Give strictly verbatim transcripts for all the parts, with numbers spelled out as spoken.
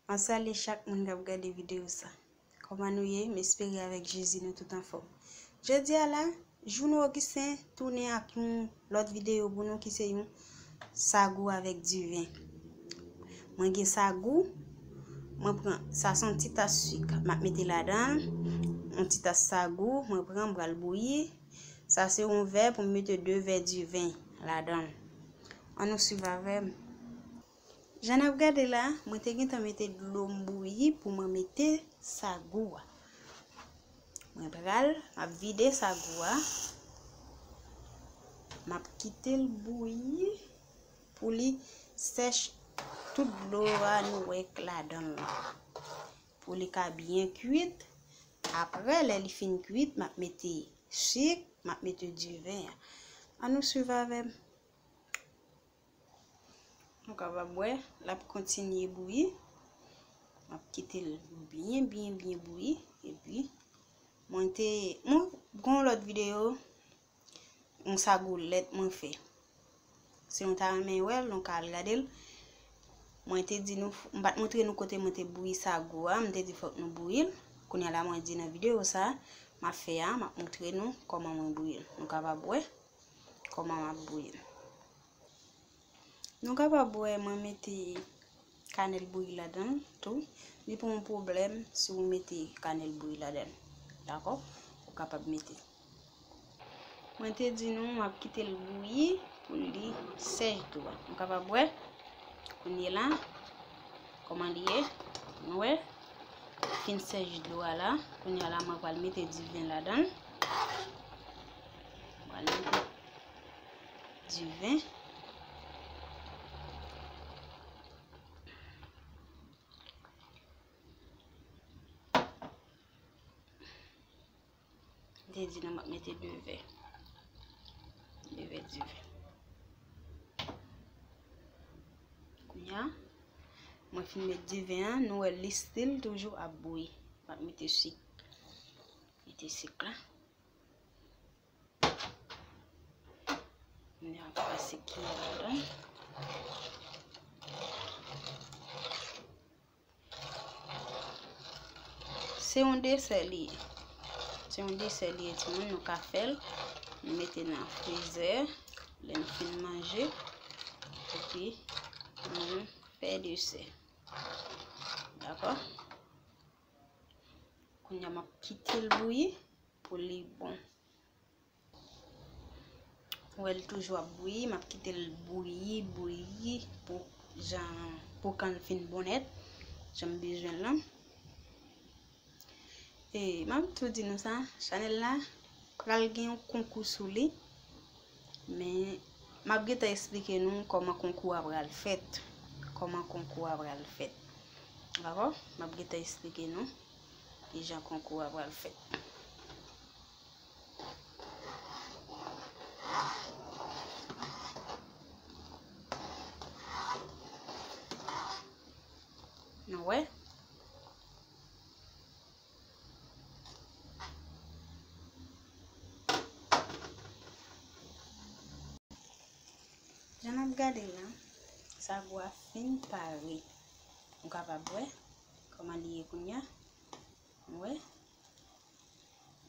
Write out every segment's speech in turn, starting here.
Mwen salye chak moun k ap gade videyo sa. Kòman nou ye? M espere avèk Jezi nou tout anfòm. Jodi a la, Juno Augustin tounen ak yon lòt videyo pou nou ki se yon sagou avèk diven. Mwen gen sagou, mwen pran, sa se yon ti tas sik, m ap mete ladan l, yon ti tas sagou, mwen pran, m pral bouyi. Sa se yon vè pou m mete de vè diven ladan l. Ann nou swiv avè m. Jan n ap gade la, mwen te gentan mete dlo m bouyi pou mwen mete sagou a. Mwen pral, m ap vide sagou a. M ap kite l bouyi pou li sèch tout dlo a nou wè k ladan l lan. Pou li ka byen kuit. Apre, lè li fin kuit, m ap mete sik, m ap mete diven an. Ann nou swiv avè m. Nou kapab wè, l ap kontinye bouyi. M ap kite l byen, byen, byen bouyi. Epi, mwen te, mwen, gon lòt videyo, yon sagou lèt mwen fè. Si nou ta renmen wè l, nou ka al gade l. Mwen te di nou, m pa t montre nou kote mwen te bouyi sagou a, m te di fòk nou bouyi l. Kounye a la, mwen di nan videyo sa, m ap fè a, m ap montre nou kòman mwen bouyi l. Nou kapab wè kòman m ap bouyi l. Nou kapab wè mwen mete kanèl bouyi ladan l tou. Li pa yon pwoblèm si w mete kanèl bouyi ladan l. Dakò? Ou kapab mete. Mwen te di nou, m ap kite l bouyi pou li sèch dlo a. Nou kapab wè, kounye la, kòman li ye. Nou wè, fin sèch dlo a la. Kounye a la, mwen pral mete diven ladan l. Mwen pral mete diven. M te di nou m ap mete de vè. De vè diven. Kounye a, mwen fin met diven an, nou wè li still toujou ap bouyi. M ap mete sik. Mete sik la. Kounye a, pase kiyè ladan. Se yon desè li ye. Se yon desè li ye, timoun, nou ka fè l. Nou mete nan frizè. Lè nou fin manje, epi nou fè desè. Dakò? Kounye a, m ap kite l bouyi pou li bon. Ou wè l toujou ap bouyi, m ap kite l bouyi, bouyi pou jan, pou kan l fin bon nèt, jan m bezwen l lan. E m ap tou di nou sa, chanèl la pral gen yon konkou sou li, men m ap gentan eksplike nou kòman konkou a pral fèt, kòman konkou a pral fèt. Dakò? M ap gentan eksplike nou kijan konkou a pral fèt. Nou wè? Jan n ap gade la, sagou a fin pare. Nou kapab wè kòman li ye kounye a. Nou wè?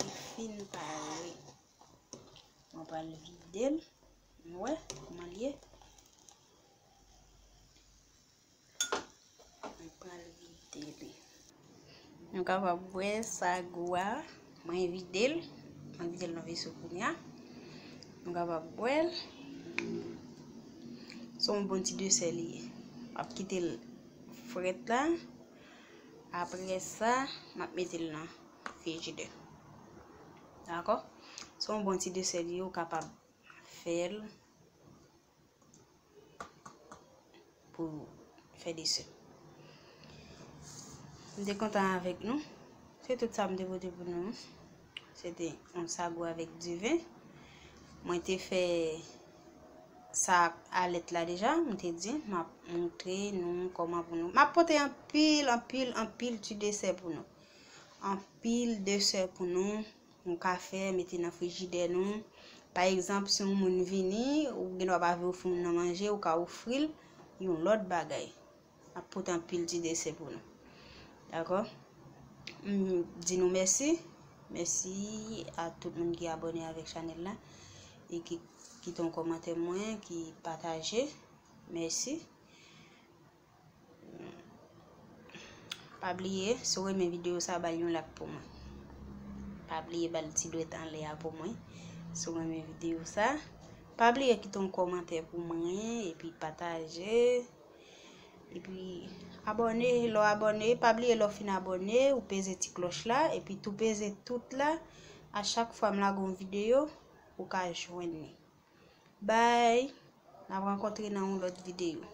Li fin pare. Mwen pral vide l. Nou wè kòman li ye? Mwen pral vide li. Nou kapab wè sagou a. Mwen vide l. Mwen vide l nan veso kounye a. Nou kapab wè l. Se yon bon ti desè li ye. M ap kite l frèt la. Apre sa, m ap mete l nan frijidè. Dakò? Se yon bon ti desè li ye, ou kapab fè l pou fè desè. M te kontan avèk nou. Se tout sa m te pote pou nou. Se te yon sagou avèk diven. Mwen te fè sa a lèt la deja, m te di, m ap montre nou kòman pou nou. M ap pote anpil, anpil, anpil ti desè pou nou. Anpil desè pou nou. Nou ka fè, mete nan frijidè nou. Pa egzanp, si yon moun vini, ou gen dwa pa vle ofri moun nan manje, ou ka ofri l yon lòt bagay. ap pote anpil ti desen pou nou. Dakò? M di nou mèsi. Mèsi a tout moun ki abòne avèk chanèl la e ki kite yon kòmantè mwen, ki pataje. Mèsi. Pa bliye, si w renmen videyo sa, ba l yon like pou mwen. Pa bliye ba l ti dwèt anlè a pou mwen. Si w renmen videyo sa, pa bliye kite yon kòmantè pou mwen, epi pataje. Epi abòne, lè w abòne, pa bliye lè w fin abòne, ou peze ti klòch la, epi tou peze tout la. A chak fwa m lage yon videyo, ou ka jwenn li. Bye! N ap rankontre nan yon lòt videyo.